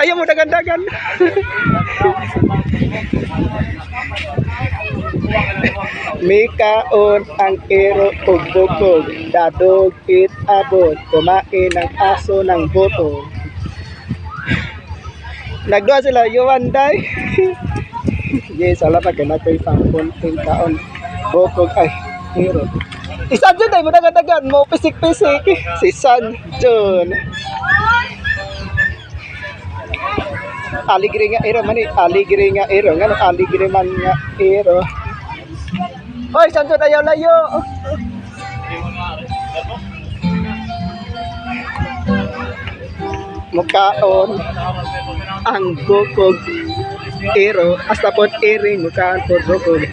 Ayaw mo dagan-dagan. Mikaon ang ero ug bukog, dadog it abot, kumain ng aso ng buto. Nagduha sila, yuan day. Yes, salamat kay nakoy pangkunting kaon. Bukog ay ero. Isan dyan ay mo dagan-dagan mo pisik-pisik. Si San John. Aligre nga ero man eh. Aligre nga ero. Ngano aligre man nga ero. Hoy, San John, ayaw layo. Mukaon ang bukog ero hasta pod iring mukaon pod bukog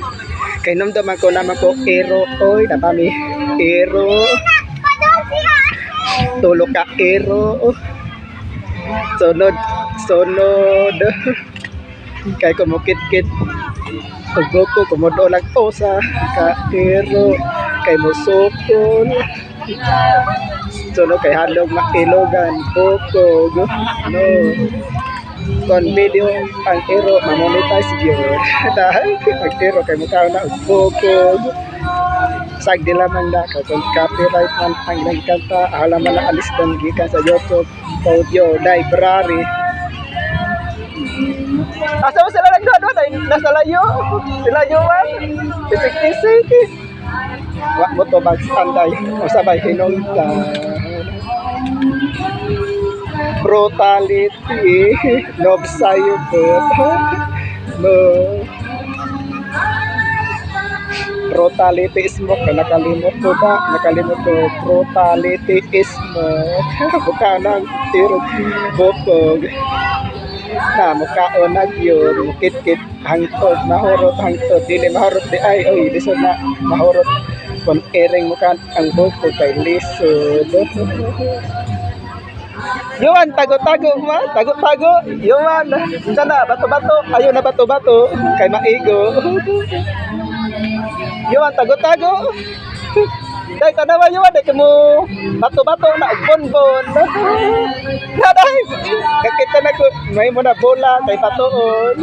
kay numduman ko naman ko ero oy napami ero tulo ka ero sunod sunod kay kumukit-kit og bukog kumudo lang usa ka ero kay musukol sunod kay halog mailogan bukog no kon video ang ero mamonetize gyud dahil ang ero kay mukha na og bukog sagdi lamang na kay kung copyright man ang nagkanta alam man na alis don gikan sa YouTube audio library. Asa mo sila nagduha ay nasa layo sila yuan pisik-pisik wa mo to magstanday o sabay hinungtan brutality love sayo po no brutality smoke nakalimot ko ba nakalimot ko brutality smoke buka ng tiro bukog na mukaon na gyud mukit-kit hangtod mahurot hangtod dili mahurot di ay oy lisod na mahurot kon ering muka ang bukog kay lisod. Yuan, tago-tago ma, tago-tago. Yuan, sana bato-bato. Ayaw na bato-bato kay maigo. Yuan, tago-tago. Dai tanawa yuan dai kamo bato-bato na og bonbon. Na dai. Kakita na ko may mo na bola kay batoon.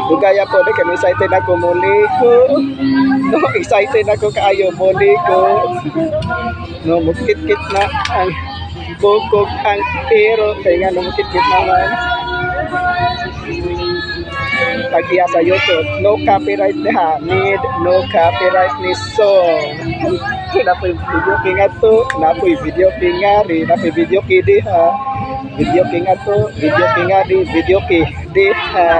Bugaya po di kay excited ako muli ko. No, excited ako kaayo muli ko. No, mukit-kit na ang bukog ang ero kay nga no mukit-kit naman. Pag-iya sa YouTube, no copyright ni ha, need no copyright ni song. Napoy video king ato, napoy video king ari, napoy video ki diha. Video king ato, video king ari, video ki diha.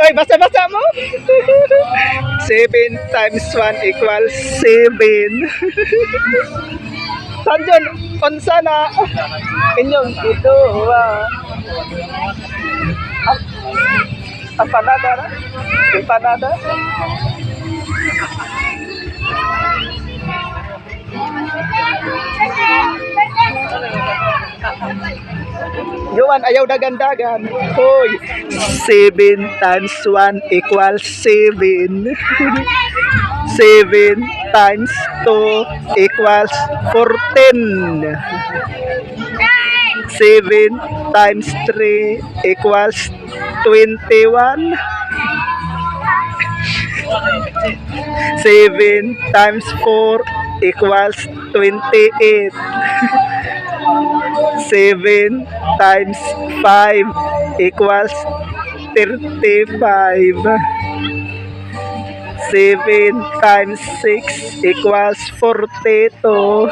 Ay, basa-basa mo. 7 times 1 equals 7. Sanjon, unsa na inyong giduha? Empanada na? Empanada? Yuan, ayaw dagan-dagan. Hoy, 7 times 1 equals 7. 7 times 2 equals 14. 7 times 3 equals 21. 7 times 4 equals 28. 7 times 5 equals 35. 7 times 6 equals 42.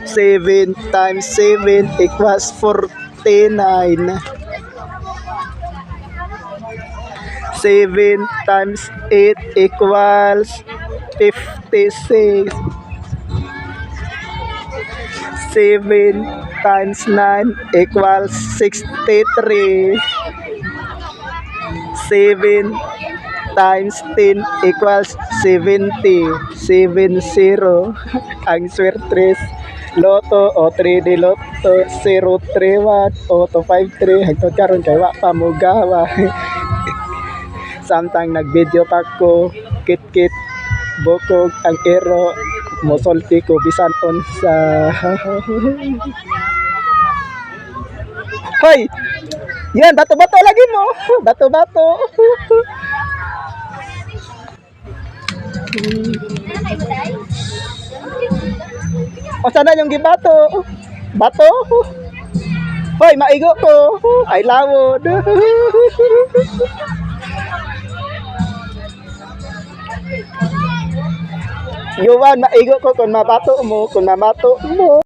7 times 7 equals 49. 7 times 8 equals 56. 7 times 9 equals 63. 7 Times 10 equals 70. 70. Ang swertres Lotto o 3D Lotto 031 o 253 hangtod karon kay wa pa mogawa. Samtang nag-video pa ko, kit-kit, bukog ang ero, mosulti ko bisan unsa. Hoy! Yan, bato-bato lagi mo. Bato-bato. O sana yung gibato? Bato? Hoy, maigo ko. Ay lawod. Yuan, maigo ko kung mabato mo, kung mamato mo.